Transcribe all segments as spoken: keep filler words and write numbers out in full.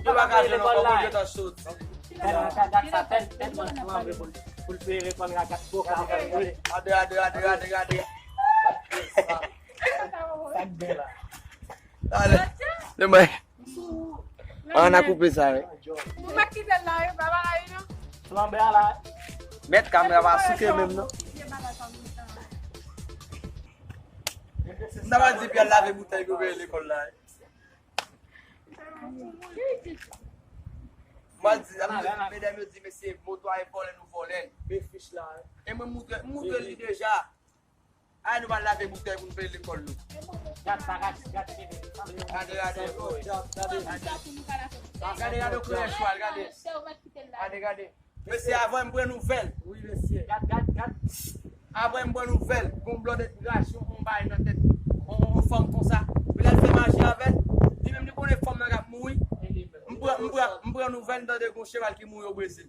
Yo pa ka jwenn ankò, Bondye t ap soti. Gad, gad, gad sa, tèl, tèlman sanble pou l, pou l peye lekòl la, gad boka. Gade, gade, gade, gade, gade. Sa k gen la? Ale. Demay. An a koupe sa, wi. Ou pa kite l la, wi, pa bagay, non. Flanbe a la. Mèt kamera pa souke menm, non. M ta pral di Pyè al lave boutèy pou peye lekòl la, wi. Mwen di, medam yo di, mesye, moto a e vòlè nou vòlè l. Men fich la, wi. E mwen moutre, m moutre li deja. Ay, nou pral lave boutèy pou nou peye lekòl nou. Gad sa, gad, gad cheve. Gade, gade. Gade, gade koulè chwal, gade. Gade, gade. Mesye, avan m pran nouvèl. Wi, mesye. Gad, gad, gad. Avan m pran nouvèl, gon blòdèt rache yon bagay nan tèt yon, yon fanm konsa. Li al fè maji avè l. Li menm li konnen fanm nan k ap mouri. M pran, m pran, m pran nouvèl, m tande gon cheval ki mouri o Brezil.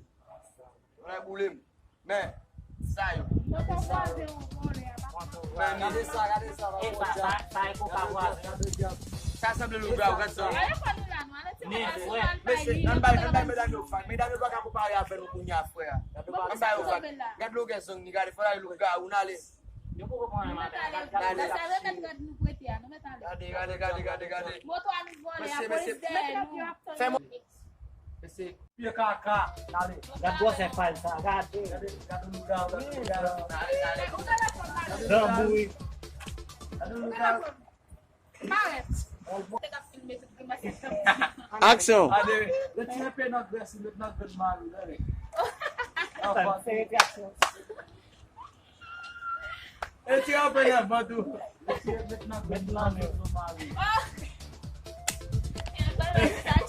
Mwen boule m. Men, sa yo. Mwen pa kwaze yon vòlè a, papa. Men, gade sa, gade sa, papa. E sa, sa, sa e konpa vwazen. Sa sanble lougawou, gad sa. Gade kò nou la, nou ale ti men, frè. Mesye, ann bay, ann bay medam yo vag. Medam yo pa ka konpare avè nou kounye a, frè. Ann bay yo vag. Gad longè zong ni, gade, fò l ale lougawou, n ale. Yo poko pran anyen maten, gad, gad longè zong. Gade, gade, gade, gade. Moto a nou vòlè, a polis dèyè nou. Fè mo- Mesye, pye kaka, gade. Gad gwosè fal sa, gade. Gade, gade lougawou, gade lougawou. Gade, gade. Granmoun. Gade lougawou. Aksyon. Gade, retire pye nan grès, met nan grenn mari, gade. Retire anpe nan vant ou. Retire, met nan grenn mari.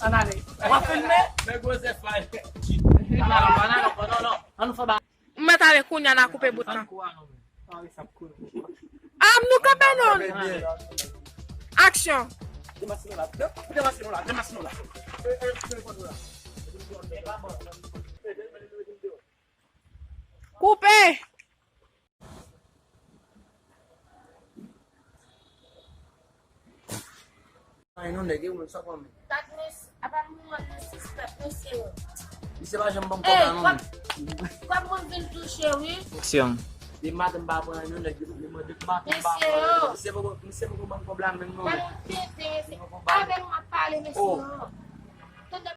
Ann ale. W ap filme? Men gwosè fal. Ann ale, ann ale, non, non, non. Ann fè ba- M mèt ale kounye a, n a koupe bout lan. Ann kou a non, men. Ah, nou kanpe non. Aksyon. Demasine w la. Demasine w la. Demasine w la. Koupe. Ay, non, nèg, e ou menm, sa w pran men? Gad, mis, apa m wè nou sispèk, mesye yo. Misye pa janm ban m kòb la, non, men. Kòb moun vin touche, wi. Aksyon. De maten m pa pran anyen, nèg, de maten m pa pran anyen. Mesye yo. Misye poko, misye poko ban m kòb la menm, non, men. Gad yon tenten, mesye. Avè m w ap pale, mesye yo.